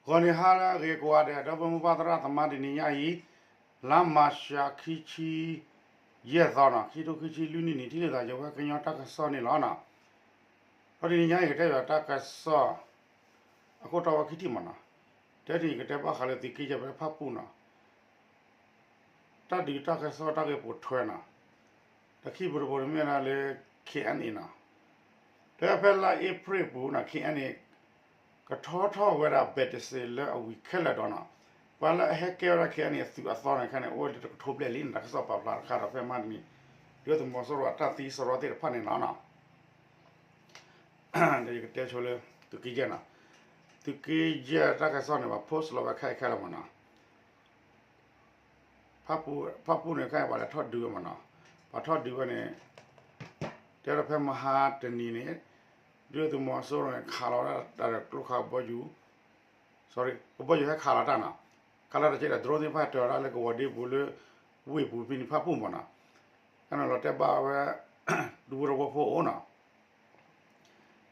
ဂီၤနံၤဟါလၢအဂ့ၤကိးဂၤဒဲး ဒီပုၢ်ဝဲၢ်မုၢ်ဘၣ်သရၣ်သမါ တနံၤညါအံၤ လါမၤရှး ခံဆံယဲၢ်သီနီၤ ခံထိခံဆံလွံၢ်နံၣ်န့ၣ် ထံၣ်လိာ်သးယဝဲကညီတၢ်ကစီၣ်န့ၣ်လီၤနီၤ. ဒီးတနံၤညါအံၤကတဲယၤတၢ်ကစီၣ် အခိၣ်တီဝဲခံထံၣ်မးနီၤ. တဲတနံၤကတဲဘၣ်ဃးလၢသုးက့ယဲၢ်ဖဲဖၣ်ပူၣ်နီၤ တၢ်ဒုးတၢ်ကစီၣ်တၢ်ဂ့ၢ်ပိာ်ထွဲနီၤ. ဒီးခံပူၤတပူၤန့ၣ်မ့ၢ်ဒၣ်လၢ ခ့ၣ်အဲၣ်အဲၣ်အ့ၣ်နီၤ. တဲဖဲလါအ့ဖြ့ၣ်ပူၤနီၤ ခ့ၣ်အဲၣ်အဲၣ်အ့ၣ် ကထီထီၣ်ဝဲဒၣ် ဘဲးတစ့း လၢအဝံၤခဲလၢာ်ဒီးနီၤ. ပှၤလၢအဟဲကဲဝဲဒၣ် ခ့ၣ်အဲၣ်အဲၣ်အ့ၣ် အသုးအသီန့ၣ်ခဲန့ၣ် အိၣ်ဝဲဒၣ်တကထိဘျဲၣ်လံန့ၣ် တၢ်ကစီၣ်ပာ်ဖျါတခါဒီးဖဲမဟါတနံၤ ဒုၣ်ဒါသုးမီၤစိရိၤအတၢ်သံစရီသ့ၣ်တဖၣ်န့ၣ်လီၤနီၤ. ဒီးယကတဲဆိလၢ သုးက့ယဲၢ်နီၤ. သုးက့ယဲၢ်တၢ်ကစီၣ်န့ၣ် ပှၤ post လီၤဝဲခဲအံၤခဲလၢာ်မးနီၤ. ဖၣ်ပူၣ်န့ၣ်ခဲအံၤ ပှၤလဲၤထီၣ်ဒုးဝဲမးနီၤ. ပှၤထီၣ်ဒုးဝဲန့ၣ် တဲဒီးဖဲမဟါတနံၤန့ၣ် ဒုၣ်ဒါသုးမီၤစိရိၤန့ၣ် ခးလီၤဝဲဒၣ်တၢ်ဒီးကျိခးကဘီယူၤ ကဘီယူၤဟဲခးလီၤတၢ်နီၤ. ခးလီၤတၢ်ကဲဒီး drone သ့ၣ်တဖၣ်တၢၤဝဲဒၣ်လၢကဝီၤဒ့ပူၤလၢ ဝ့ၢ်ပူၤဖဲန့ၣ်ဖၣ်ပူၣ်မးနီၤ. ဟဲနီၤလီၤတဲာ်ဘၣ်ဝဲ ဒူဖိသဝီဖိအအိၣ်နီၤ.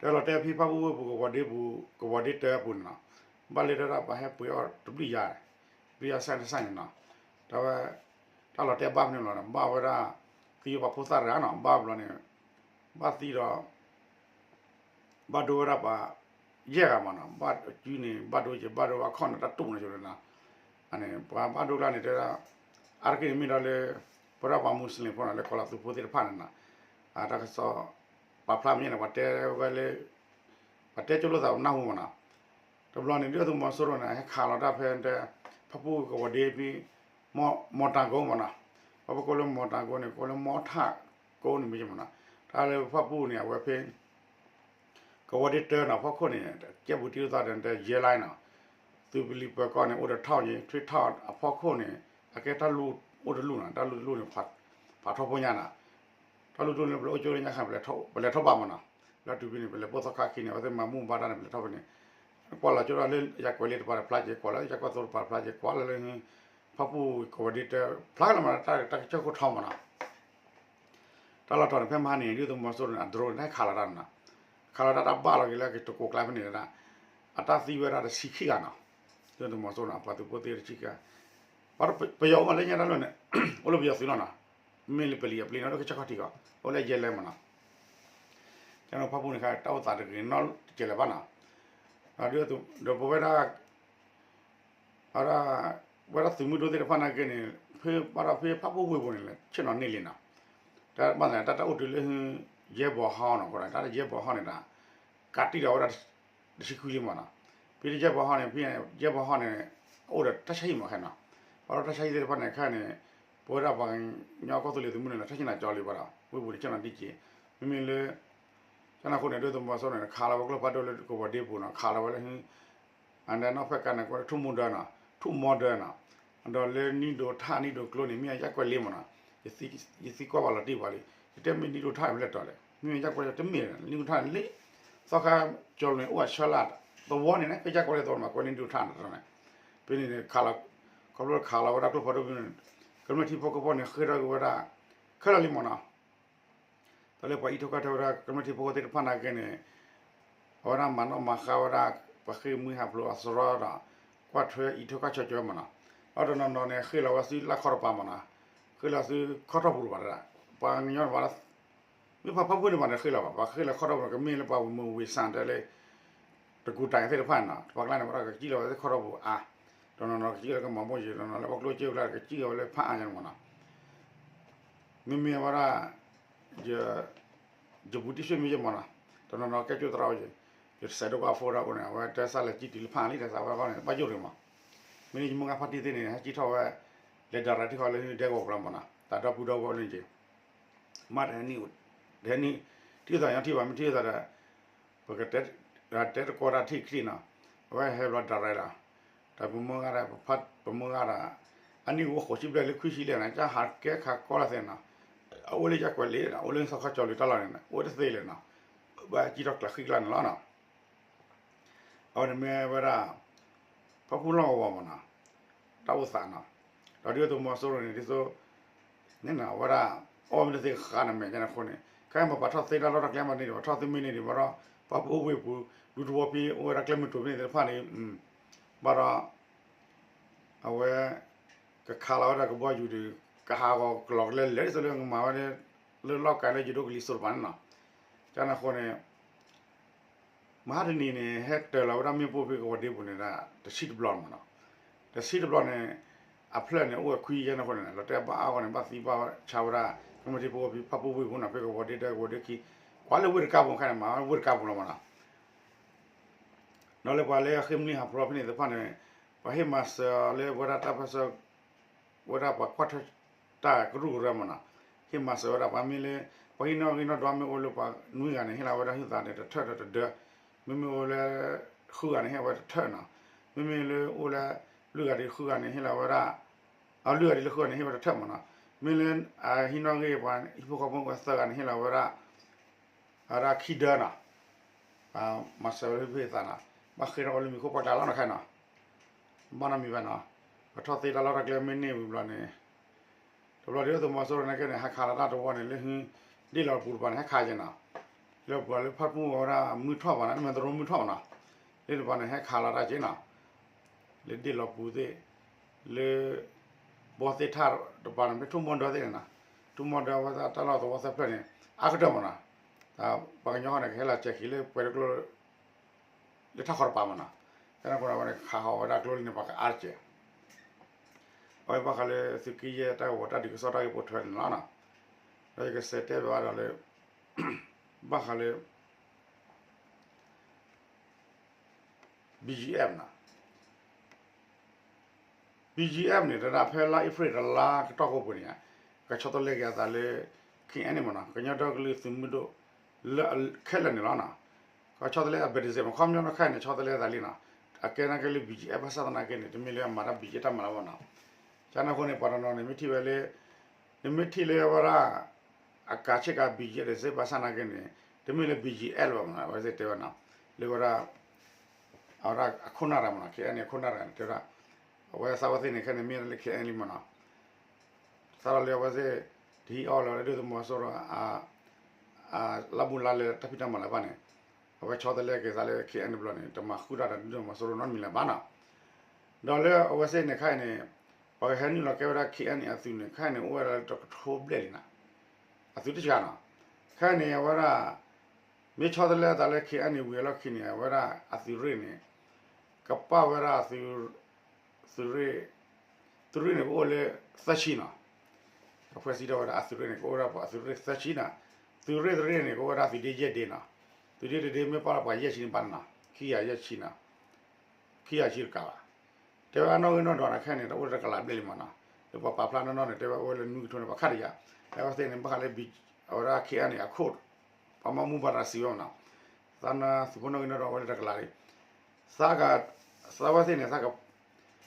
တဲလီၤတဲာ်ဖဲဖၣ်ပူၣ်ဝ့ၢ်ပူၤ ကဝီၤဒ့ပူၤ ကဝီၤဒ့တၢအပူၤန့ၣ်နီၤ. ဘၣ်လၢတဲဒၣ်ပှၤဟဲပှ့ၤအီၣ်တဘျုးယၤ တဘျုးယၤစဲတစဲန့ၣ်နီၤ. တဲဝဲ တၢ်လီၤတဲာ်ဘၣ်ဖဲန့ၣ်လီၤ ဘၣ်ဝဲဒၣ် သံဝဲပှၤဖိသၣ်တဂၤနီၤ ဘၣ်ဘျီန့ၣ် ဘၣ်သံဒီး ဘၣ်ဒိဝဲဒၣ်ပှၤ ယဲၢ်ဂၤမးနီၤ ဘၣ်အစုန့ၣ် ဘၣ်ဒိက့ၤ ဘၣ်ဒိဘၣ်ခီၣ်န့ၣ် တၢ်တူၣ်န့ၣ်ဆိန့ၣ်နီၤ. အန့ၣ် ပှၤဘၣ်ဒိကျါန့ၣ် တဲဒၣ် အါတက့ၢ်န့ၣ်မ့ၢ်ဒီးလၢ ပဝဲဒၣ်ပှၤမူးစလ့ၣ်ဖိနီၤ လၢကီၤလၤသူဖိသ့ၣ်တဖၣ်န့ၣ်နီၤ တၢ်ကစီၣ် ပာ်ဖျါမ့ၢ်န့ၣ် ပှၤတဲဝဲလၢ ပှၤတဲကၠိလိာ်သးပနၢ်ဟူမးနီၤ. တဘျီန့ၣ် ဒုၣ်ဒါသုးမီၤစိရိၤန့ၣ် ဟဲခးလီၤတၢ်ဖဲတဲ ဖၣ်ပူၣ်ကဝီၤဒ့ဖဲ မီၢ်တၤကိမးနီၤ. ပှၤပကိးလၢမီၢ်တၤကိန့ၣ် ကိးလၢမီၢ်ထၣ်ကိန့ၣ်မ့ၢ်မးနီၤ. တၢ်လၢဖၣ်ပူၣ်န့ၣ် အဝဲဖဲ ကဝီၤဒ့တၢနီၤ ဖီခိၣ်န့ၣ် ကဲပူၤတံၢ်လိာ်သးဒီးတဲယဲလါနီၤ. သုးပလံၤပၢၤကီၢ်န့ၣ် အိၣ်ဒီးထီၣ်ယံၤ ထွံၣ်ထီၣ်အဖီခိၣ်န့ၣ် အကဲတၢ်လူၢ်အိၣ်တလူၢ်နီၤ တၢ်လူၢ်တလူၢ်န့ၣ် ဖးထီဖိညါနီၤ. တၢ်လူၢ်တလူၢ်န့ၣ် ပလဲၤအိၣ်ကၠိလၢညါခါ ပလဲၤထီၣ်ဘၣ်မးနီၤ. လၢတုၤဖဲန့ၣ် ပလဲၤပိာ်သီခါခံန့ၣ် အဝဲသ့ၣ်မၤမူၢ်ဘၣ်တၢ်န့ၣ် ပလဲၤထီၣ်ဖဲန့ၣ် ကွၢ်လီၤကၠိဒၣ်လၢယၤကွဲးလ့တပၤတဖျါက့ၤ ကွၢ်လၢယၤကွဲးသိတပၤတဖျါက့ၤ ကွၢ်လၢလၢ ဖၣ်ပူၣ်ကဝီၤဒ့တၢ ဖျါလီၤမး တၢ်ကစၢၢ်ခိၣ်ထီမးနီၤ. တၢ်လီၢ်တီၤန့ၣ် ဖဲမဟါန့ၣ် ဒုၣ်ဒါသုးမီၤစိရိၤန့ၣ် အdroneန့ၣ် ဟဲခးလီၤတၢ်နီၤ. ခးလီၤတၢ်တၢ်ဘၣ်လီၤက့ၤလၢတကိးကျါဖဲန့ၣ်ဒၣ် အတၢ်သံဝဲဒၣ်တဆံခံဂၤနီၤ. ဒုၣ်ဒါသုးမီၤစိရိၤန့ၣ် အပှၤသုးဖိသ့ၣ်တဆံခံဂၤ ပယီၤအိၣ်မးလၢညါတၢ်လီၢ်န့ၣ် အိၣ်လၢပယီၤသုးလီၤနီၤ. မ့ၢ်လၢပလံၤအပျ့ၤနီၤ လၢကစၢၢ်ခီၣ်ထံးကီး အိၣ်လၢယဲလဲမးနီၤ. ကန့ၣ်ဖၣ်ပူၣ်န့ၣ်ခါ တၢ်အိၣ်သးတဂ့ၤနီတစဲးလၢၤဘၣ်နီၤ. ဒီးပဝဲဒၣ် အဝဲဒၣ် ဝဲဒၣ်သုးမုၢ်ဒိၣ်သ့ၣ်တဖၣ်နာ်က့န့ၣ် ဖဲဘၣ်ဒီးဖဲဖၣ်ပူၣ်ဝ့ၢ်ပူၤန့ၣ်လဲၤဆ့ၣ်နီၤန့ၢ်လံနီၤ. တၢ်ဘၣ်သးန့ၣ် တၢ်တၢ်အိၣ်တုၤလၢ ယဲၢ်ဘီဟီနီၤ ကီးတၢ်ယဲၢ်ဘီဟီန့ၣ်ဒီး ကးတံၢ်ဒီးဝဲဒၣ် တဆံခွံလံမးနီၤ. ဖဲယဲၢ်ဘီဟီန့ၣ် ဖဲယဲၢ်ဘီဟီန့ၣ် အိၣ်ဒီးတၢ်ဆါဟံၣ်မးခဲနီၤ. ဘၣ်ဒီးတၢ်ဆါဟံၣ်သ့ၣ်တဖၣ်န့ၣ် ခဲန့ၣ် ပဝဲဒၣ်ပှၤကညီကီၢ်သူလ့ၤသုးမုၢ်န့ၣ် ထီၣ်ဆ့ၣ်နီၤကၠီလံဘၣ်ဒီး ဝ့ၢ်ပူၤန့ၣ်ဆ့ၣ်နီၤဒ်က့ၤ မ့မ့ၢ်လၢ ကန့ၣ်အဃိန့ၣ် ဒုၣ်ဒါသုးမီၤစိရိၤန့ၣ် ခးလီၤဝဲကျိဖးဒိၣ်လၢကဝီၤဒ့ပူၤနီၤ ခးလီၤဝဲလၢ အန့ၣ်နီၢ်ဖၣ်ကၤန့ၣ် ကိးလၢထူၣ်မီဒၢနီၤ ထူၣ်မီဒၢနီၤ ဒီးလၢနံၣ်ဒိးထၣ်နံၣ်ဒိးကျိန့ၣ် မ့ၢ်ယကွဲးလ့မးနီၤ ယသံကွၢ်ဘၣ်လီၤတံၢ်ပှၤလံ ယတဲမ့ၢ်နံၣ်ဒိးထၣ်မ့ၢ်လဲၣ်တီၤလဲၣ် မ့ၢ်ယကွဲးတမ့ၢ် နံၣ်ဒိးထၣ်န့ၣ်လံ သီခါကၠီၤလီၤန့ၣ် အိၣ်အဆၢလၢ သဝီန့ၣ် ကယကွဲးလ့သဝီန့ၣ် မ့ၢ်ကွဲးနံၣ်ဒိးထၣ်န့ၣ် ဖဲန့ၣ်န့ၣ် ခးလီၤ ခီဖျိခးလီၤဝဲဒၣ်ကျိဖးဒိၣ်ဖဲန့ၣ် ကမျၢၢ်ထံဖိကီၢ်ဖိန့ၣ် ဃ့ထီၣ်က့ၤဝဲဒၣ် ခဲလၢာ်လံမးနီၤ တၢ်လၢပှၤအံးထိၣ်ကၢ်ထၢဝဲဒၣ် ကမျၢၢ်ထံဖိကီၢ်ဖိသ့ၣ်တဖၣ်နာ်က့န့ၣ် အဝဲဒၣ်မၤနီၣ်မၤဃါဝဲဒၣ် ပှၤဃ့ၢ်မှံဟးဖျိးအသရီဒီး ကွၢ်ထွဲအံးထိၣ်ကၢ်ဆီကၠီဝဲမးနီၤ ဒီးတနီၤနီၤန့ၣ် ဃ့ၢ်လီၤဝဲဆူလၢခီၣ်တပၤမးနီၤ ဃ့ၢ်လီၤဆူခီၣ်ထီၣ်ပူၤတပၤဒၣ် ပှၤကညီတပၤ မ့ၢ်ပှၤဖၣ်ပူၣ်န့ၣ်မးန့ၣ် ဃ့ၢ်လီၤဘၣ် ပှၤဃ့ၢ်လီၤခီၣ်ထီၣ်ပူၤန့ၣ် ကမ့ၢ်လၢပှၤမူဝ့ၤစၣ်တဲလၢ တကူးတၢ်သ့ၣ်တဖၣ်န့ၣ်နီၤ တပှၤကျါန့ၣ် ပှၤကစံၣ်လီၤဝဲသ့ၣ်ခီၣ်ထီၣ်ပူၤအါ တနီၤနီၤကစံၣ်လီၤကမၤဘိၣ်ယံၤ တနီၤလၢပှၤကျိၣ်စ့ကျါ ကစံၣ်လီၤဝဲလၢဖးအါညါန့ၣ်မးနီၤ မ့မ့ၢ်ဝဲဒၣ် ယ ယဘူးတံၢ်ဆွေ့မ့ၢ်ယမးနီၤ တနီၤနီၤကဲကၠိသရၣ်အိၣ်ယံၤ ယတစဲးဒိၣ်ဘၣ်ဖိဒၣ်အိၣ်န့ၣ် အဝဲတဲစၢ်လဲၤကံၣ်တုၤလၢဖးလံ တစးဝဲဃီန့ၣ် ဘၣ်ယိၣ်ရ့ၣ်မး မ့ၢ်န့ၣ်ယမိၢ်ဂၤဖါတံၢ်သ့ၣ်န့ၣ် ဟဲကံၣ်ထီၣ်ဝဲ လဲၤဒၣ်ရၤထံၣ်ဃီလၢဒဲကဝီၤပူၤလီၤမးနီၤ တၢ်ဒီပုၢ်ဒီဝဲၢ်အိၣ်န့ၣ်က့ၤ မ့ၢ်တဟဲနံၣ် တဟဲနံၣ် ထံၣ်သးညီထံၣ်ဘၣ် မ့ၢ်ထံၣ်သးဒီး ပကတဲတကိးတၢ်ထံၣ်ခံနီၤ အဝဲဟဲဘျီ direct လီၤ တၢ်ပမုၢ်ဂၤဒီး ပမုၢ်ဂၤဒီး အနံၣ်အိၣ်ဃိးဆံဘျဲၣ်လၢခွံဆံလဲၣ်နီၤ ကဟးကဲခးကီလၢသ့နီၤ အအိၣ်လၢယကွဲးလ့ဒီး အိၣ်လၢသီခီကၠီလံတၢ်လီၢ်န့ၣ် အိၣ်တသ့လၢၤနီၤ ဘၣ်ကံၣ်ထီၣ်ကျးဃံကျါန့ၣ်လီၤနီၤ အဝဲန့ၣ်မ့ၢ်ဝဲဒၣ် ဖၣ်ပူၣ်လီၢ်ကဝီၤမးနီၤ တၢ်အိၣ်သးနီၤ ဒီးဒုၣ်ဒါသုးမီၤစိရိၤန့ၣ် ဒ်သိး န့ၣ်နီၤ အဝဲဒၣ် အီၣ်မ့ၢ်တသ့ဃာ်န့ၣ်မဲာ်ညါန့ၣ်အဃိန့ၣ် ခဲအံၤမ့ၢ်ပှၤထီၣ်သ့တၢ်လီၢ်တၢ်ကျဲမးန့ၣ် ပှၤထီၣ်သ့မ့ၢ်န့ၣ်ဒံးဘၣ်ဒီး ပှၤပအိၣ်ဝ့ၢ်ပူၤ ဒူသဝီဖဲအိၣ်ဝဲဒၣ်ကျဲမုၢ်တိၤဖဲန့ၣ်သ့ၣ်တဖၣ်န့ၣ် ပ ဘၣ်ဒီး အဝဲ ကခးလီၤဝဲဒၣ်ကဘီယူၤဒီး ကဟးဂီၤကလီၤကလဲလဲၤဒ်သိးလၢကမၤဝဲဒၣ် လၢလီၢ်ကၤလၢယဒိကလံၤစိးတပၤန့ၣ်နီၤ. ကန့ၣ်အဃိန့ၣ် မဟါတနံၤန့ၣ် ဟဲတၢၤလီၤဝဲဒၣ်မ့ၣ်ပိၢ်ဖဲကဝီၤဒ့ပူၤန့ၣ်ဒၣ် တဆံတဘျီမးနီၤ. တဆံတဘျီန့ၣ် အဖျၢၣ်န့ၣ် အိၣ်ဝဲခွံယဲၢ်န့ၣ်အဃိန့ၣ် လီၤတဲာ်ဘၣ်အါဂီၢ်န့ၣ် ဘၣ်သံဘၣ်ဆါဝဲဒၣ် ကမ့ၢ်ထံဖိဝီၤဖံးဖၣ်ပူၣ်ဝံၣ်ပူၤနီၤ ဖဲကဝီၤဒ့တၢ်ကဝီၤဒ့ခံ ကွၢ်လၢဝ့ၢ်တကါပူၤခါန့ၣ် မၤဝဲဝ့ၢ်တကါပူၤလီၤမးနီၤ. ဒီးလၢပှၤလၢအဃ့ၢ်မှံဟးဖျိးဖဲန့ၣ်သ့ၣ်တဖၣ်န့ၣ် ပှၤဟ့ၣ်မၤစၢၤအီၤလၢဝဲဒၣ်တၢ်ပၢၢ်ဆၢ ဝဲဒၣ်ပှၤကွၢ်ထွဲတၢ်ကရူၢ်ကရၢမးနီၤ. ဟ့ၣ်မၤစၢၤဝဲဒၣ်ပှၤမ့ၢ်လၢ ပှၤဟံးနီၣ်ဂံၢ်နီၣ်ဒွးမ့ၢ်အိၣ်လၢပှၤနွံဂၤန့ၣ် ဟ့ၣ်လီၤဝဲဒၣ်ဟုသးန့ၣ် တထၢၣ်ဒီးတဒၢ, မ့မ့ၢ်အိၣ်လၢ ဃုဂၤန့ၣ် ဟ့ၣ်ဝဲတထၢၣ်နီၤ. မ့မ့ၢ်လၢအိၣ်လၢ လွံၢ်ဂၤဒီးဃုဂၤန့ၣ် ဟ့ၣ်လီၤဝဲဒၣ် အလွံၢ်ဂၤဒီးလၢဃုဂၤန့ၣ် ဟ့ၣ်ဝဲတထၢၣ်မးနီၤ. မ့ၢ်လၢ အဟံးနီၣ်ဂံၢ်ပှၤဟံၣ်ဖိဃီဖိသၢဂၤန့ၣ် ဟ့ၣ်လီၤဝဲဒၣ် အဝဲဒၣ်ခံဒၢနီၤ. မၤစၢၤဝဲလၢဟံၣ်ဖိဃီဖိသးနီၤ, ဘၣ်ဃ့ထီၣ်ဝဲလၢမံၤခိၣ်ပှၢ်ကျါလီၤနီၤခဲနီၤ. ဘၣ်နီတမံၤဘၣ်နီၤ, ပထီၣ်သ့တၢ်လီၢ်တၢ်ကျဲမ့ၢ်န့ၢ်ဝံၤဘျီန့ၣ် တဘျီဒ်သိးသုးမီၤစိရိၤနာ်က့န့ၣ် ဟဲခးလီၤတၢ်တဝီန့ၣ် လၢဟု ဒ့ၣ်လီၤပူၤတပၤန့ၣ် ဟဲခးက့ၤနီၤ. လၢပှၤလၢဖၣ်ပူၣ်ဝဲဒၣ်မုၢ်ထီၣ်ဘၣ်နီၤ မ့ၢ်တရိမုၢ်ထီၣ်ဘၣ်နီၤ, လၢတပၤန့ၣ် ဟဲခးလီၤတၢ်က့ၤနီၤ. လၢဒ့ၣ်လီၤပူၤသ့ၣ်, လၢ ဘီသ့ၣ်ထၣ်တပၤန့ၣ် မ့ၢ်ထူၣ်မီၢ်ဒၢသ့ၣ်န့ၣ်နီၤ, ထူၣ်မီၢ်ဒၢဝဲဒၣ်တၢ်လီၢ်သဝီသၢဖျၢၣ်န့ၣ် အါကတၢၢ်မးနီၤ. ပှၤကညီဃီန့ၣ် ကဟဲလီၤစဲၤခံးလၢပှဲၤတကျိ လၢထးခီတပၤမးနီၤ. ဖဲန့ၣ်အဃိန့ၣ်ဝဲန့ၣ် ခးဃီၤဝဲဒၣ်ကျိလံန့ၣ် ပှၤကအါတက့ၢ်. အဝဲဘၣ်ဃးလၢသုးက့ယဲၢ်တၢ်ဂီၤတၢ်ဒုးကစီၣ်တၢ်ဂ့ၢ်ပိာ်ထွဲန့ၣ်လီၤနီၤ. ဒီးယကစံးတဲဘၣ်ဒီးလၢ ဘၣ်ဃးလၢ BGF နီၤ. BGF န့ၣ် တဒၣ်ဖဲလါအ့ဖြ့ၣ်တလါကတီၢ်ကိးပူၤန့ၣ် ကဆီတလဲက့ၤအသးလၢ KNA မးနီၤ, ကညီဒီကလုာ်သုးမုၢ်ဒိၣ် လၢခဲလၢာ်န့ၣ်လီၤနီၤ. ကဆီတလဲအဘဲၣ်ဒစဲးမး ခီပညီနီၤခဲအံၤန့ၣ် ဆီတလဲအသးလံနီၤ. အကဲနာ်က့လၢ BGF ဘၣ်ဆၣ်သနာ်က့န့ၣ် တမ့ၢ်လၢအမၤတၢ် BGF တၢ်မၤလၢၤဘၣ်နီၤ. ကန့ၣ်အဃိန့ၣ် ပှၤတနီၤန့ၣ် မ့ၢ်ထံၣ်ဝဲလၢ နမ့ၢ်ထံၣ်လၢဝဲဒၣ် အကးဆ့ကၤ BGF ဒ်စ့ၢ်ဘၣ်ဆၣ်သနာ်က့န့ၣ် တမ့ၢ်လၢ BGF လၢၤဘၣ်မးနီၤ, အဝဲသ့ၣ်တဲဝဲနီၤ, လၢဝဲဒၣ် အဝဲဒၣ်အခိၣ်နၢ်တဂၤမးနီၤ, KNA အခိၣ်နၢ်တဂၤန့ၣ် တဲဝဲဒၣ် အဝဲသးဝဲသ့ၣ်န့ၣ် ခဲန့ၣ်မ့ၢ်လၢ KNA လံမးနီၤ, သးလီၤလၢအဝဲသ့ၣ် တဟံးအီၣ်လၢၤဝဲဒၣ်ဒုၣ်ဒါသုးမီၤစိရိၤ လၢဘူးလါလဲတၢ်ဖံးတၢ်မၤလၢၤဘၣ်န့ၣ်, အဝဲဆီတလဲက့ၤသးလၢ KNA တဘျီန့ၣ် တမၤဃုာ်တၢ်ဒီးဒုၣ်ဒါသုးမီၤစိရိၤနီတမံၤလၢၤဘၣ်နီၤ. ဒီးလၢအဝဲသ့ၣ်န့ၣ်ခဲအံၤန့ၣ် ပှၤကဟဲနုာ်လီၤကဲဝဲဒၣ် KNA အသုးန့ၣ် ခဲအံၤန့ၣ် အိၣ်ဝဲဒၣ်လၢတကထိဘျဲၣ်လံနီၤ, အသုးတကးနီၤ, ခဲအံၤန့ၣ် အဝဲဒၣ် မ့ၢ်ဆီတလဲသးလၢ KNA ဝံၤအလီၢ်ခံန့ၣ် အဝဲဒၣ်အသုးရ့ၣ်န့ၣ် ကပာ်ဝဲဒၣ် သုးရ့ၣ်, သုးရ့ၣ်န့ၣ် ကအိၣ်လၢ သၢဆံနီၤ, ကဖှဲးစံးထီၣ်ဝဲဒၣ်အသုးရ့ၣ်န့ၣ် ကအိၣ်ဝဲဒၣ်ပှၤအသုးရ့ၣ်သၢဆံနီၤ, သုးရ့ၣ်တရ့ၣ်န့ၣ် ကအိၣ်ဝဲဒၣ်သုးဒ့ယဲၢ်ဒ့နီၤ, သုးဒ့တဒ့မ့ၢ်ပာ်လီၤပှၤယဲၢ်ဆံန့ၣ်ဘၣ်နီၤ, ခံကယၤယဲၢ်ဆံနီၤ, ခံကယၤဆံတကးဘၣ် တဲဝဲဒၣ်နီၣ်ဂံၢ်နီၣ်ဒွးန့ၣ် ခဲအံၤန့ၣ် တအိၣ်တကလးဘျဲၣ်လံမးနီၤ, လၢပှၤပာ်ဖျါနီၢ်နီၢ်န့ၣ် တဲဝဲအိၣ်ဝဲလၢနွံကထိန့ၣ် ပှၤခးတယာ်, အဝဲသ့ၣ်န့ၣ် ဘၣ်ဃးလၢ အဝဲဒၣ် KNA အခိၣ် ပှၤမၤမူဘၣ်တၢ်စံးဝဲမးနီၤ, သးနသုးဖိနီၣ်ဂံၢ်နီၣ်ဒွးအိၣ်လၢတကလးလံ, သးက သးဝဲသ့ၣ်န့ၣ် သးက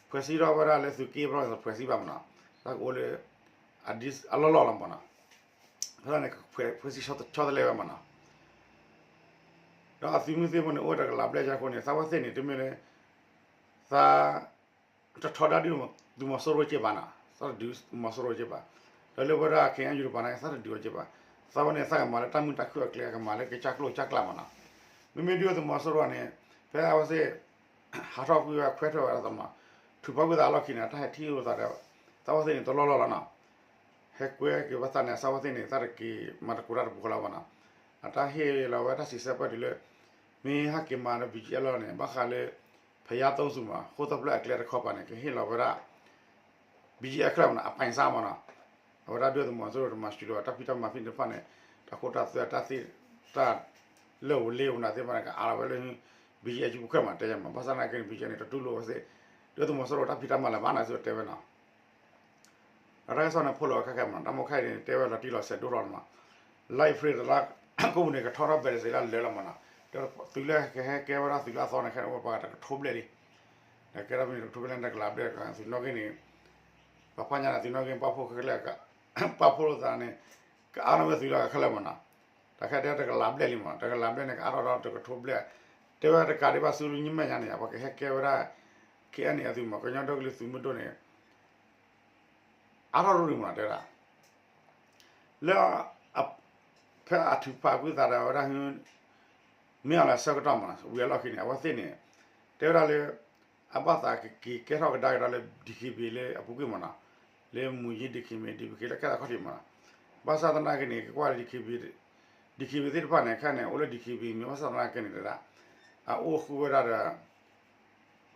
ဖှဲးစံးထီၣ်ဝဲဒၣ်လၢသုးက့ဘျီန့ၣ် သးဖှဲးစံးဘၣ်မးနီၤ, သးကအိၣ်လၢ အလီၢ်လီၢ်လီၤမးနီၤ, ဖဲန့ၣ် ဖှဲးစံးဆီတလဲဝဲမးနီၤ ဒီးအသုးမုၢ်သံၣ်ဘိန့ၣ် အိၣ်ဝဲတကလးဘျဲၣ်ကၢ်အဃိန့ၣ် သးဝဲသ့ၣ်န့ၣ် တမ့ၢ်လၢ သး တထီဒါဒုးသုးမီၤစိရိၤက့ဘၣ်နီၤ, သးတဒုးသုးမီၤစိရိၤက့ဘၣ်, ဒီးလၢဝဲဒၣ် KNU တပၤန့ၣ် သးတဒုးအီၤက့ဘၣ်, သးဝဲန့ၣ် သးကမၤလၢတၢ်မုာ်တၢ်ခုၣ်အကျဲ ကမၤလၢကစၢ်ကျိၣ်ကစၢ်ကျၢ်မးနီၤ, မ့မ့ၢ်ဒုးသုးမီၤစိရိၤန့ၣ် ဖဲအဝဲသ့ၣ် ဟးထီၣ်ကွံာ်ဝဲခွဲးထီၣ်ဝဲဒၣ်သးမး, ထုးဖီကွံာ်သးအလီၢ်ခံန့ၣ် တၢ်ဟဲထံၣ်လိာ်သးဒီး သးဝဲသ့ၣ်န့ၣ် တလီၢ်လီၢ်လီၤနီၤ, ဟဲကွဲက့ၤဝဲသးန့ၣ် သးဝဲသ့ၣ်န့ၣ် သးတက့ၤမၤသကိးတၢ်တပူၤဃီလၢၤဘၣ်နီၤ, အတၢ်ဟ့ၣ်လီၤဝဲတၢ်စံးဆၢပၢၢ်တုၤလၢ မ့ၢ်ဟဲက့ၤမၤဒီး BGF လီၤန့ၣ် ဘၣ်ဃးလၢ ဖယါသိစူၤမး ဃိၣ်သၢဖျၢၣ်အကျဲတခီပၤန့ၣ် ကဟ့ၣ်လီၤဝဲဒၣ် BGF အကျဲမးနီၤ အပိုင်စားမးနီၤ, အဝဲဒၣ်ဒုးသုးမီၤစိရိၤတမၤစၢၤလၢၤဘၣ် တၢ်ဖံးတၢ်မၤဖဲန့ၣ်တဖၣ်န့ၣ် တၢ်ခိတၢ်သွဲတၢ်သ့ တၢ်လၢၢ်ဧိၤလ့ဧိၤန့ၣ်သ့ၣ်တဖၣ်န့ၣ် ကအါလီၤဝဲလၢ BGF အစုပူၤခဲမး တဲယၤမး ဘၣ်ဆၣ်သနာ်က့န့ၣ် BGF န့ၣ် တတူၢ်လိာ်ဝဲသ့ၣ် ဒုးသုးမီၤစိရိၤတၢ်ဖံးတၢ်မၤလၢၤဘၣ်န့ၣ် သုတဲဝဲနီၤ အတၢ်ကစီၣ်န့ၣ် ဖီၣ်လီၤဝဲခဲခဲမးနီၤ တၢ်မိၣ်ခါအံၤန့ၣ် တဲဝဲလီၤတံၢ်လီၤဆဲးဒိၣ်ထီၣ်န့ၣ်မး, လါအ့ဖြ့ၣ်တလါ ကိးပူၤန့ၣ် ကထီထီၣ်ဘဲၣ်တစ့းလၢလၢာ်လီၤမးနီၤ, ဒီးသုးလၢကဟဲကဲဝဲဒၣ်သုးလၢအသီန့ၣ် ခဲန့ၣ် အိၣ်ပှၤတကထိဘျဲၣ်လံ, ဒီးကဲထီၣ်ဖဲန့ၣ် တကထိဘျဲၣ်လၢတကလးဘျဲၣ် သုးနီၣ်ဂံၢ်န့ၣ် ပှၤဖးညါန့ၣ် သုးနီၣ်ဂံၢ်ပာ်ဖှိၣ်ခဲလၢာ် ပာ်ဖှိၣ်လိာ်သးန့ၣ် ကအါထီၣ်ဝဲသုးလၢခဲလၢာ်မးနီၤ, တၢ်ခဲတဲတကလးဘျဲၣ်လံမး တကလးဘျဲၣ်န့ၣ် ကအါထီၣ်ဒီးတကထိဘျဲၣ်, တဲဝဲတကးဒံးဘၣ်ဆူညါမဲာ်ညါန့ၣ် ပှၤကဟဲကဲဝဲဒၣ် KNA အသုးမး ကညီဒီကလုာ်သုးမုၢ်ဒိၣ်န့ၣ် အါထီၣ်ရူၢ်ရူၢ်မးနီၤ တဲဝဲဒၣ်, လၢ ဖဲအထုးဖးကွံာ်သးဒီးဝဲဒၣ် မ့ၢ်အီၤလၢအဆၢကတီၢ်မးနီၤ ဝံၤအလီၢ်ခံန့ၣ် အဝဲသ့ၣ်န့ၣ် တဲဝဲဒၣ်လၢ အဘၣ်သးကက့ၤကဲထီၣ်ကဒါက့ၤဒီးလၢ DKBA လၢအပူၤကွံာ်မ့ၢ်နီၤ, လၢမူၤယ့ DKBA ဒ်ပက့ၤလၢကဲသးခီၣ်ထံးမ့ၢ်နီၤ, ဘၣ်ဆၣ်သနာ်က့န့ၣ် ကကွၢ်လၢ DKBA သ့ၣ်တဖၣ်န့ၣ် ခဲန့ၣ် အိၣ်လၢ DKBA မ့ၢ်ဘၣ်ဆၣ်သနာ်က့န့ၣ်တဒၣ် အအိၣ်ဃုာ်ဝဲဒၣ်ဒီး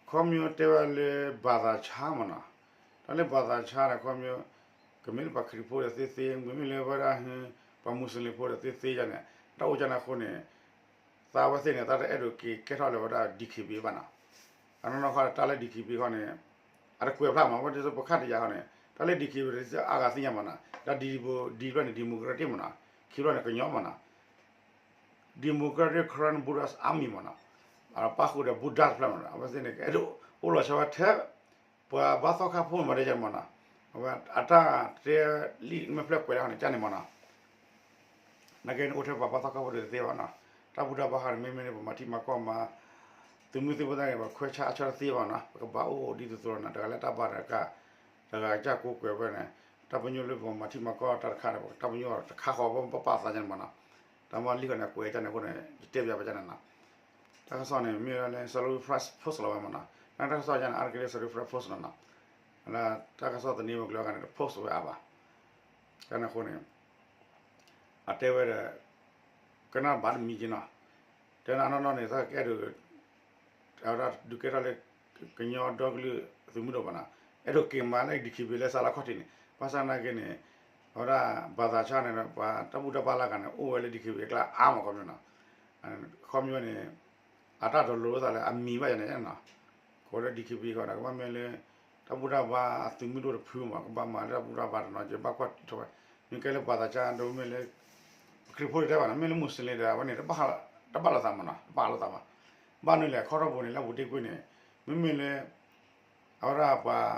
ခီဖျိတဲဝဲလၢ ဘၣ်သးဆါမ့ၢ်နီၤ, တၢ်လၢဘၣ်သးဆါန့ၣ် ခီဖျိ ကမ့ၢ်လၢပှၤခရံာ်ဖိဒီးသ့သ့, မ့မ့ၢ်လၢဝဲဒၣ် ပှၤမူစလ့ၣ်ဖိဒီးသ့သ့ယါန့ၣ် တၢ်အိၣ်ကၢန့ၣ်အဃိန့ၣ် သးဝဲသ့ၣ်န့ၣ် သးတအဲၣ်ဒိးက့ၤကဲထီၣ်လၢဝဲဒၣ် DKBA ဘၣ်နီၤ, အနီၢ်နီၢ်ခီတၢ်လၢ DKBA ခီန့ၣ် အတကွဲးဖျါမး ဝဲဒ်သိးပခါတယၤခီန့ၣ် တၢ်လၢ DKBA အဂၤသ့ၣ်ညါမ့ၢ်နီၤ, တၢ်ဒ်ဒ်ဖျၢၣ်န့ၣ် democratic မ့ၢ်နီၤ, ခံဖျၢၣ်န့ၣ် ကညီမ့ၢ်နီၤ Democratic Karen Burunese Army မ့ၢ်နီၤ, ပၣ်ဃုာ်ဒီး Burunese တဖျၢၣ်မ့ၢ်နီၤ, အဝဲသ့ၣ်န့ၣ် ကအဲၣ်ဒိးအိၣ်လီၤဆီဝဲထဲ ပှၤဘါသီခါဖိမ့ၢ်ဒ်န့ၣ်မ့ၢ်နီၤ, အဝဲအတၢ်တဲလံာ်မဲာ်ဖျၢၣ်ကွဲးလၢဟီန့ၣ် ကၢန့ၣ်မ့ၢ်နီၤ, နာ်က့န့ၣ် အိၣ်ထဲပှၤဘါသီခါဖိတသ့ဘၣ်နီၤ, တၢ်ဘူၣ်တၢ်ဘါခါန့ၣ် မ့မ့ၢ်န့ၣ် ပမၤထံမၤကီၢ်မၤ သုးမုၢ်သံၣ်ဘိသ့ၣ်န့ၣ် ပခွဲးဆါအဆၢတသ့ဘၣ်နီၤ, ပကဘၣ်အိၣ်ဒ်သိးသိးနီၤ, တဂၤလၢတၢ်ဘါတကါ တဂၤကစၢ်ကိးကွဲးဝဲန့ၣ်, တၢ်ပညိၣ်လၢပမၤထံမၤကီၢ်တၢ်တခါဒီး တၢ်ပညိၣ်တခါဃီ ပပာ်သးန့ၣ်မ့ၢ်နီၤ, တၢ်မၤလံာ်ဃီန့ၣ် ကွဲးကၢန့ၣ်အဃိန့ၣ် ယတဲပၠးပှၤကၢန့ၣ်နီၤ, တၢ်ကစီၣ်န့ၣ် မ့ၢ်လၢ Salween Press post လီၤဝဲမ့ၢ်နီၤ, တၢ်ကစီၣ်ယါန့ၣ် အါတက့ၢ်လၢ Salween Press post နီၤနီၤ, လၢတၢ်ကစီၣ်သန့မ့ၢ်ကျိၤဂၤန့ၣ် တ post ဝဲအါဘၣ်, ကၢန့ၣ်အဃိန့ၣ် အတဲဝဲဒီး ကနၣ်ဘၣ်တမံၤက့နီၤ, တဲနၤနီၢ်နီၢ်န့ၣ် သးကအဲၣ်ဒိး အဝဲဒၣ်ဒုးကဲထီၣ်လၢ ကညီဒီကလုာ်သုးမုၢ်ဒိၣ်ဘၣ်နီၤ, အဲၣ်ဒိးက့ၤမၤလၢ DKBA လၢစးလၢခီၣ်ထံးန့ၣ်, ဘၣ်ဆၣ်သနာ်က့န့ၣ် အဝဲဒၣ်ဘၣ်သးဆါန့ၣ်ဒီး ပှၤတၢ်ဘူၣ်တၢ်ဘါလၢအဂၤန့ၣ် အိၣ်ဝဲလၢ DKBA အကျါအါမးခီပညီနီၤ, ခီပညီန့ၣ် အတၢ်တလိၤသးလၢအမံၤဘၣ်ယၤန့ၣ်နီၤ, ကိးလၢ DKBA ဃီဒီး ကဘၣ်မ့ၢ်လၢ တၢ်ဘူၣ်တၢ်ဘါအသုးမုၢ်ဒိၣ်တဖုမး ကဘၣ်မၤလၢတၢ်ဘူၣ်တၢ်ဘါတနီၤ ကဘၣ်ကွၢ်ထီၣ်ဝဲ, မ့ၢ်ကဲလၢဘၣ်သးဆါဒီးမ့ၢ်လၢ ပခရံာ်ဖိတတဲဘၣ်နီၤ, မ့ၢ်လၢမူစလ့ၣ်ဒီး အဝဲန့ၣ် တဘၣ်လိာ်သးမးနီၤ, တဘၣ်လိာ်သးဘၣ်, ဘၣ်မနုၤလဲၣ် ခီထီၣ်ပူၤန့ၣ် လၢအပူၤတ့ၢ်ကွံာ်န့ၣ် မ့မ့ၢ်လၢ အဝဲဒၣ်ပှၤ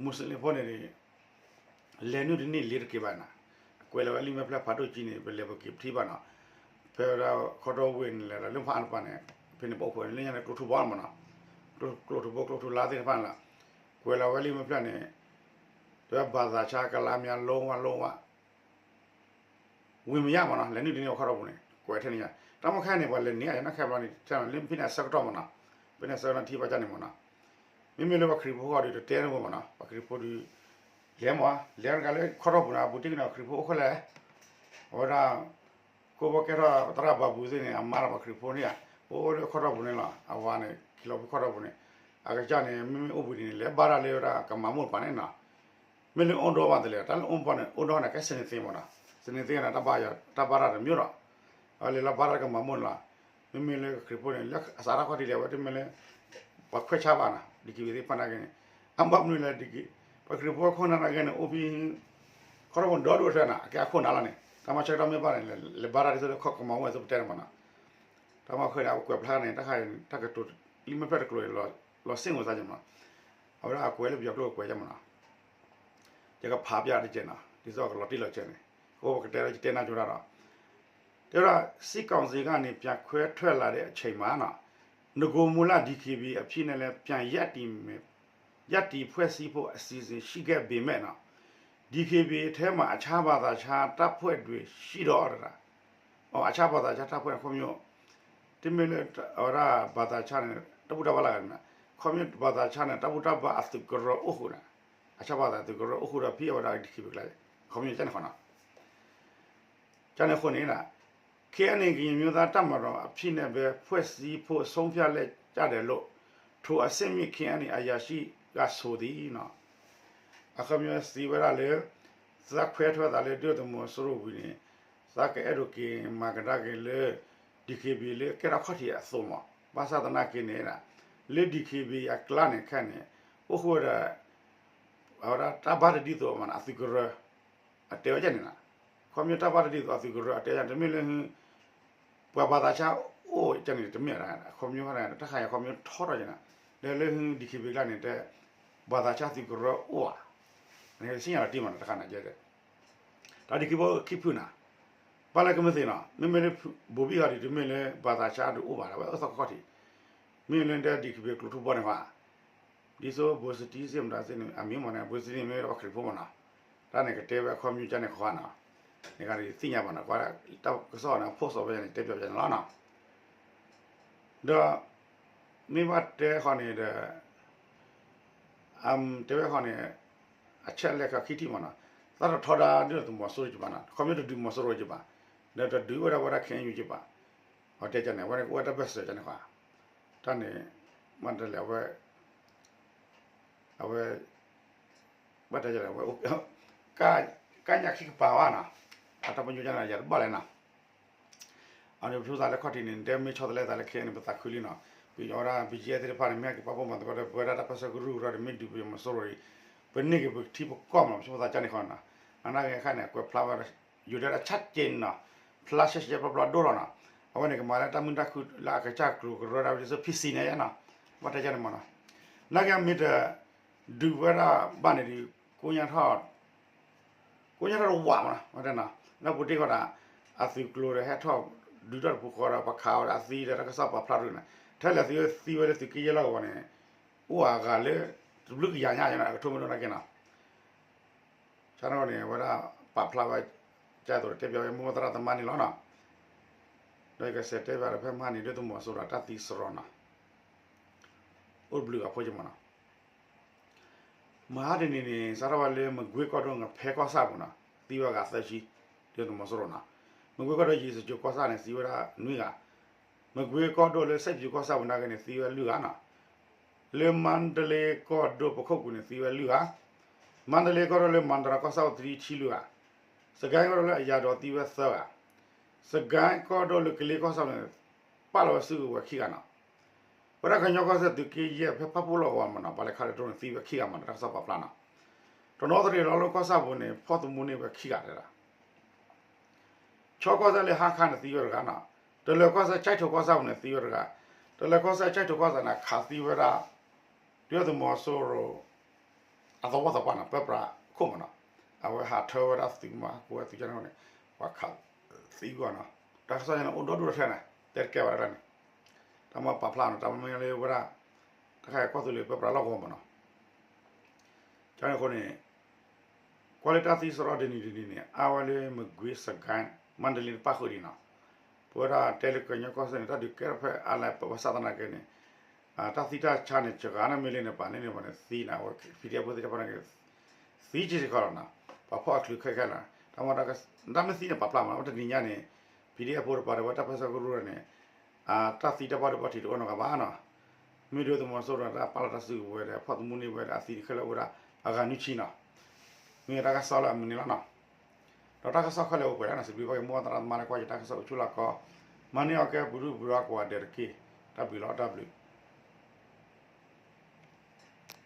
မူစလ့ၣ်ဖိန့ၣ် လဲၤနုာ်တန့ၢ်လ့ၤတက့ၤဘၣ်နီၤ, ကွဲးလီၤဝဲလံာ်မဲာ်ဖျၢၣ်ဖးဒိၣ်ကံန့ၣ် ပလဲၤပက့ၤပထံၣ်ဘၣ်နီၤ, ဖဲဝဲဒၣ်ခီထီၣ်ဝ့ၢ်န့ၣ် လဲၤဒီးလၢဖးအါတပၤန့ၣ် ဖဲန့ၣ်ပအိၣ်ခိးန့ၣ် လၢညါန့ၣ် ကျိထူဘီမးနီၤ, ကျိထူဘီ ကျိထူလါသ့ၣ်တဖၣ်န့ၣ်လီၤ, ကွဲးလီၤဝဲလံာ်မဲာ်ဖျၢၣ်န့ၣ် တဲဘၣ်သးဆါကလါမႃး လုံးဝ လုံးဝ ဝင်မရမးနီၤ, လဲၤနုာ်တန့ၢ်ဝဲခီထီၣ်ပူၤန့ၣ် ကွဲးထဲန့ၣ်ညါ, တၢ်မ့ၢ်ခဲအံၤန့ၣ် ပှၤလဲၤနုာ်အီၤနီၢ်ခဲဘျီန့ၣ် ထဲလၢဖဲန့ၣ်အဆၢကတီၢ်မးနီၤ, ဖဲန့ၣ်အဆၢကတီၢ်ထံၣ်ဘၣ်ကၢန့ၣ်မးနီၤ, မ့မ့ၢ်လၢပှၤခရံာ်ဖိဃီဒီးတတဲန့ၣ်မးနီၤ, ပှၤခရံာ်ဖိဒီး လဲၤမး လဲၤတဂၤလၢခီထီၣ်ပူၤန့ၣ် အပူၤတ့ၢ်ကန့ၣ် ပှၤခရံာ်ဖိအိၣ်ခဲလၢာ်, အဝဲဒၣ် ကိၣ်ဘီကဲထီၣ်သရၣ်ဘၤဘူသ့ၣ်န့ၣ် အမါဒီးပှၤခရံာ်ဖိန့ၣ်ဧါ, အိၣ်လၢခီထီၣ်ပူၤန့ၣ်လီၤ, အဝၤန့ၣ် ခံလီၤဖုခီထီၣ်ပူၤန့ၣ်, အကစၢ်န့ၣ် မ့မ့ၢ်အိၣ်ဘှံးန့ၣ် လဲၤဘါတၢ်လၢဝဲဒၣ်ကမၤမိၢ်တပၤန့ၣ်နီၤ မ့ၢ်လၢအိၣ်ဒီးဘၣ်တလဲၣ် တၢ်လၢအိၣ်ဘီန့ၣ် အိၣ်ဒီးန့ၣ် ကဲစနံးသ့မးနီၤ, စနံးသ့န့ၣ် တၢ်ဘါတၢ်တမ့ၢ်ဒီး, အဝဲလဲၤလီၤဘါတၢ်ကမၤမိၢ်န့ၣ်လီၤ, မ့မ့ၢ်လၢခရံာ်ဖိန့ၣ် လၢအစးထီၣ်ခီၣ်ထံးလဲၣ် အဝဲတမ့ၢ်လၢ ပှၤခွဲးဆါဘၣ်နီၤ ဒ်က့ၤဝံၤသ့ၣ်တဖၣ်နာ်က့န့ၣ်, အဘၣ်မနုၤလဲၣ်ဒ်က့ၤ, ပှၤခရံာ်ဖိအခိၣ်နၢ်နာ်က့န့ၣ် အိၣ်ဖဲ ခီထီၣ်ပူၤဒီဒိၣ်ထဲနီၤ အကဲအခိၣ်နၢ်လီၤန့ၣ် တၢ်မၤဆၢကတီၢ်မ့ၢ်ဘၣ်န့ၣ် လဲၤဘါတၢ်ဒ်သိးလၢခီကမၤမိၢ်ဝဲသိးပတဲန့ၣ်မးနီၤ, တၢ်မၤဃဲန့ၣ် အကွဲးဖျါန့ၣ် တၢ်ခါအံၤ တၢ်ကတိၤလံာ်မဲာ်ဖျၢၣ်တကျိၤအံၤ လီၤစ့ၣ်မုာ်သးက့မးနီၤ, အဝဲဒၣ်အကွဲးလၢပယီၤကျိာ်ကွဲးကမးနီၤ ယကဖးပျၢ်တကဲနီၤ ဒ်သိးကလီၤတံၢ်လီၤဆဲးန့ၣ်, ကအိၣ်ပကတဲလၢယတဲနၢ်ကၠိတၢ်ဒီး, တဲဝဲဒၣ် စစ်ကောင်စီကနေ ပြန်ခွဲထွက်လာတဲ့အချိန်မှာနီၤ, နဂိုမူလ DKBA အဖြစ်နဲ့လည်း ပြန်ရပ်တည်မယ်, ရပ်တည်ဖွဲ့စည်းဖို့ အစီအစဉ်ရှိခဲ့ပေမဲ့နီၤ, DKBA ထဲမှာ အခြားဘာသာခြားတပ်ဖွဲ့တွေရှိတော့တဒၣ်, အဝဲဒၣ် ဘာသာခြားတပ်ဖွဲ့ ခီဖျိ တမ့ၢ်လၢ အဝဲဒၣ် ဘာသာခြားန့ၣ် တၢ်ဘူၣ်တၢ်ဘါလၢအဂၤန့ၣ်, ခီဖျိ ဘာသာခြားန့ၣ် တၢ်ဘူၣ်တၢ်ဘါအသုးကရၢအိၣ်ဃုာ်န့ၣ်, အဝဲဒၣ် ဘာသာခြား သုးကရၢအိၣ်ဃုာ်ဒီးဖဲအဝဲဒၣ် DKBA ကျါ, ခီဖျိကန့ၣ်ဃီနီၤ ကန့ၣ်အဃိန့ၣ် KNA ကရင်မျိုးသားတပ်မတော်အဖြစ်နဲ့ပဲ ဖွဲ့စည်းဖို့ ဆုံးဖြတ်လိုက်ကြတယ်လို့ ထိုအဆင့်မြင့် KNA အရာရှိက ဆိုသည်နီၤ, အခီပညီစံးဝဲဒၣ်လၢ သးခွဲးထွဲသးလၢ ဒုၣ်ဒါသုးမီၤစိရိၤဝံၤန့ၣ် သးကအဲၣ်ဒိးက့ၤမၤကဒါက့ၤလၢ DKBA လၢကဲထီၣ်ခီၣ်ထံးအသိးမး, ဘၣ်ဆၣ်သနာ်က့န့ၣ် လၢ DKBA အကျါန့ၣ်ခဲန့ၣ် အိၣ်ဃုာ်ဝဲဒီး အဝဲဒၣ်တၢ်ဘါတဒ်သိးမးနီၤ အသုးကရၢ အတဲဝဲဒ်န့ၣ်နီၤ, ခီဖျိတၢ်ဘါတဒ်သိးအသုးကရၢအတဲဒ်န့ၣ် တမ့ၢ်လၢ ပှၤ ဘာသာခြား အိၣ်ကန့ၣ်တမ့ၢ်ဒၣ် ခီဖျိတၢ်ခါအံၤခီဖျိထီထီၣ်ကန့ၣ်, ဒီးလၢ DKBA ကျါန့ၣ်တဲ ဘာသာခြား သုးကရၢအိၣ်ဧါ, န့ၣ်စံၣ်ညီၣ်လီၤတံၢ်မးနီၤ တခါန့ၣ်ကဲ တၢ်ဒ်ခံဘီခံဖုနီၤ, ဘၣ်လၢကမ့ၢ်သ့ၣ်နီၤ မ့မ့ၢ်လၢ ဘိၤဘံၣ်ဃီဒ်တမ့ၢ်လၢ ဘာသာခြား ဒုးအိၣ်ဘၣ်ဒီး အဝဲအိၣ်သီခီၣ်ထံး, မ့ၢ်လၢတဲ DKBA ကျိၤထူဘီန့ၣ်ဘၣ် ဒ်သိး ဘိစတံစ့ၣ်မတၤသ့ၣ်န့ၣ် အမံၤမ့ၢ်န့ၣ် ဘိစတံန့ၣ်မ့ၢ်ဝဲဒၣ်ပှၤခရံာ်ဖိမ့ၢ်နီၤ, တၢ်န့ၣ်ကတဲဝဲအခီပညီကန့ၣ်ဃီနီၤ, န့ၣ်ဂၤဒ်သ့ၣ်ညါဘၣ်နီၤ ကွၢ်တၢ်ကစီၣ်န့ၣ် post ဝဲန့ၣ် တဲပၠးပၠးန့ၣ်လီၤနီၤ, ဒီး မ့ၢ်ဘၣ်တဲဃီန့ၣ်ဒီး တဲဝဲဃီန့ၣ် အချက်အလက်ခံ ခံထံၣ်မးနီၤ, သးတထီဒါဒုၣ်ဒါသုးမီၤစိရိၤကဘၣ်နီၤ, ခီဖျိတဒုးမီၤစိရိၤကဘၣ်, ဒီးတဒုးဝဲဒၣ်ဝဲဒၣ် ခ့ၣ်အဲၣ်ယူၣ် ကဘၣ်, အတဲန့ၣ် အဝဲန့ၣ် ကအိၣ်ဝဲတၢ်ပၢၢ်ဆၢန့ၣ်ဃီ, တၢ်န့ၣ် မ့ၢ်တလဲၣ်ဝဲ အဝဲ ဘၣ်တဲ ကါညၣ်ခံကပၤဘၣ်နီၤ, အတၢ်ပညိၣ်ကန့ၣ် ယၤတဘၣ်လဲၣ်နီၤ, အန့ၣ်ပထူသးလၢခီၣ်ထံးန့ၣ် တဲမ့ၢ်ဆီတလဲသးလၢခဲအံၤန့ၣ် ပသးခုလံနီၤ, ပယီၤဝဲဒၣ် ဘီကၠံအဲၣ် သ့ၣ်တဖၣ်န့ၣ် မ့ၢ်ဟဲက့ၤပာ်ဖှိၣ်မၤသကိးဒီး ပဝဲဒၣ်တၢ်ပၢၢ်ဆၢကရူၢ်ကရၢဒီး မ့ၢ်ဒုးပယီၤမီၤစိရိၤအံၤ ပန့ၢ်က့ၤပထံပကီၢ်မးနီၤ, ပဆိမိၣ်သးကန့ၣ်ဃီနီၤ, အနာ်က့အခါန့ၣ် ကွဲးဖျါဝဲ ယူၤဒဲးတၢ်ဆါက့နီၤ, ဖျါရှဲရှဲပျီပျီဒိၣ်ထီၣ်နီၤ, အဝဲန့ၣ်ကမၤလၢတၢ်မုာ်တၢ်ခုၣ်လၢအကစၢ်ကျိၤကရၢဒၣ်ဝဲဒ်သိး ဖံစံန့ၣ်နီၤ, ဘၣ်တဲန့ၣ်မးနီၤ, နာ်က့မ့ၢ်တ ဒုးဝဲဒၣ်ဘၣ်န့ၣ်ဒီး ကိညါထီၣ် ကိညါထီၣ်တဝးမးနီၤ, ဝဲတဲနီၤ, လၢပူၤတ့ၢ်ဃီဒီး အသုးကျိၤဒီးဟဲထီၣ်ဒုးတၢ်တပူၤဃီဒီး ပှၤခးအီၤဒီးအသံဒီးတၢ်ကစီၣ်ပာ်ဖျါထီၣ်န့ၣ်, ထဲလဲၣ်သုသံဝဲလၢသုးက့ယဲၢ်လီၢ်ကဝီၤန့ၣ် အိၣ်အဂၤလၢ တဘျုးကယၤညါနီၤ အကထိမ့ၢ်ဒိၣ်နာ်က့နီၤ, ဆၣ်န့ၣ်န့ၣ် အဝဲဒၣ်ပာ်ဖျါဝဲ ကသိးတဲပၠးဝဲမိၢ်သရၣ်သမါန့ၣ်လီၤနီၤ, ဒီးယကစးတဲပၠးဒီးဖဲမဟါန့ၣ် ဒုၣ်ဒါသုးမီၤစိရိၤတၢ်သံစရီနီၤ, အိၣ်တဘျုးအဖိကမးနီၤ မဟါတနံၤန့ၣ် စးထီၣ်ဝဲလၢမကွ့ကီၢ်ဒိၣ် ငဖဲကီၢ်ဆၣ်ပူၤနီၤ သံဝဲအဂၤသၢဆံ, ဒုၣ်ဒါသုးမီၤစိရိၤနီၤ, မကွ့ကီၢ်ဒိၣ်ယံၤစကၠိၤကီၢ်ဆၣ်န့ၣ် သံဝဲဒၣ်နွံဂၤ, မကွ့ကီၢ်ဒိၣ်လၢစဲးပၠူၤကီၢ်ဆၣ်ပူၤနာ်က့န့ၣ် သံဝဲလွံၢ်ဂၤနီၤ, လၢမါဒလ့ကီၢ်ဒိၣ်ပခိၣ်ကူၤန့ၣ် သံဝဲလွံၢ်ဂၤ, မါဒလ့ကီၢ်ဒိၣ်လၢမၤတရၤကီၢ်ဆၣ်ပူၤသံဆံလွံၢ်ဂၤ, စကဲကီၢ်ဒိၣ်လၢအယၤဒီးသံဝဲသၢဂၤ, စကဲကီၢ်ဒိၣ်လၢကလ့ကီၢ်ဆၣ်ပူၤန့ၣ် ပာ်လီၤဝဲစုကဝဲၤခံဂၤနီၤ ဝဲဒၣ်ကညီကီၢ်စဲၣ်သုးက့ယဲၢ်ဖဲဖၣ်ပူၣ်လီၢ်ကဝီၤမးနီၤ ပှၤလဲၤခးလၢဒြိန့ၣ် သံဝဲခံဂၤမးနီၤ တၢ်ကစီၣ်ပာ်ဖျါနီၤ, တနီသရံၣ်လီၤလၢကီၢ်ဆၣ်ပူၤန့ၣ် ဖီၣ်သမူန့ၢ်ဝဲခံဂၤတဲဒၣ်, ခၠီကီၢ်စဲၣ်လၢဟါခါန့ၣ်သံဝဲတဂၤနီၤ, တလၢၤကီၢ်စဲၣ်ကၠဲးထိးကီၢ်ဆၣ်ပူၤန့ၣ်သံဝဲတဂၤ, တလၢၤကီၢ်စဲၣ်ကၠဲးထိးကီၢ်ဆၣ်န့ၣ် ခးသံဝဲဒၣ် ဒုၣ်ဒါသုးမီၤစိရိၤ အသဝီသပှၢ်နီၤ ပၢပြးခိၣ်မးနီၤ, အဝဲဟးထၢဝဲဒၣ်သုးမၤဟးကိးဝဲသုးကၠဲန့ၣ်န့ၣ် ပှၤခးသံကွၢ်နီၤ, တၢ်ကစီၣ်န့ၣ် အိၣ်ဒီဒူၣ်တထဲန့ၣ် တဲတကဲဘၣ်တၢ်န့ၣ်, တၢ်မၤပာ်ဖျါနီၤ တၢ်မၤမ့ၢ်လၢဝဲဒၣ် တၢ်ခါအံၤကီၢ်သူလ့ၤပၢပြးလီၢ်ကဝီၤမးနီၤ ကန့ၣ်အဃိန့ၣ် ကွၢ်လၢတၢ်သံစရီတနံၤတနံၤန့ၣ် အါဝဲလၢမကွ့စကဲ မါဒလ့တဖၣ်ဃုာ်ဒံးနီၤ, ပဝဲဒၣ်တဲလၢကညီကီၢ်စဲၣ်န့ၣ် တၢ်ဒုးကဲထီၣ်ဖဲအါလဲၣ်ပဝဲစးသနာ်က့န့ၣ် တၢ်သံတၢ်ဆါန့ၣ် စှၤဂၤန့ၣ်မ့ၢ်လၢန့ၣ် ပှၤန့ၣ်န့ၣ် ပှၤန့ၣ်သံနီၤ အဝဲ PDF ဖိသ့ၣ်တဖၣ်န့ၣ် သံက့ၤစ့ၢ်ကီးလီၤနီၤ, ပှၤဖီၣ်အချုးခဲခဲလီၤ, တၢ်မ့ၢ်တၢ်မ့ၢ်သံန့ၣ် ပာ်ဖျါမး တနံၤညါန့ၣ် PDF ဖိတပၤဒီးဝဲတၢ်ပၢဆှၢကရူၢ်န့ၣ် တၢ်သံတၢ်ဘၣ်ဒိဘၣ်ထံးတအိၣ်နီတဂၤဘၣ်နီၤ, မ့ၢ်ဒုၣ်ဒါသုးမီၤစိရိၤန့ၣ် တၢ်ပာ်လီၤတၢ်စုကဝဲၤဒီး ဖီၣ်သမူန့ၢ်ဝဲဒီးအသံန့ၣ်ခဲလၢာ်အိၣ်ဝဲဒၣ်အဂၤနွံဆံနီၤ, မ့ၢ်တၢ်ကစီၣ်လၢအမုာ်န့ၣ်လီၤနီၤ, ဒီးတၢ်ကစီၣ်ခဲလၢာ်အိၣ်ပှဲၤဒၣ်နီၤ စံးဘျုးဘၣ်က့ၤမိၢ်သရၣ်သမါလၢကွၢ်ယတၢ်ကစီၣ်အိၣ်ဆူၣ်လီၤကီး, မၤန့ၢ်အီၣ်ကဲပှၤဒူၣ်ပှၤဒါကိးဂၤဒဲးတက့ၢ်, တၢ်ဘျုးလီၤ တၢ်ဘျုး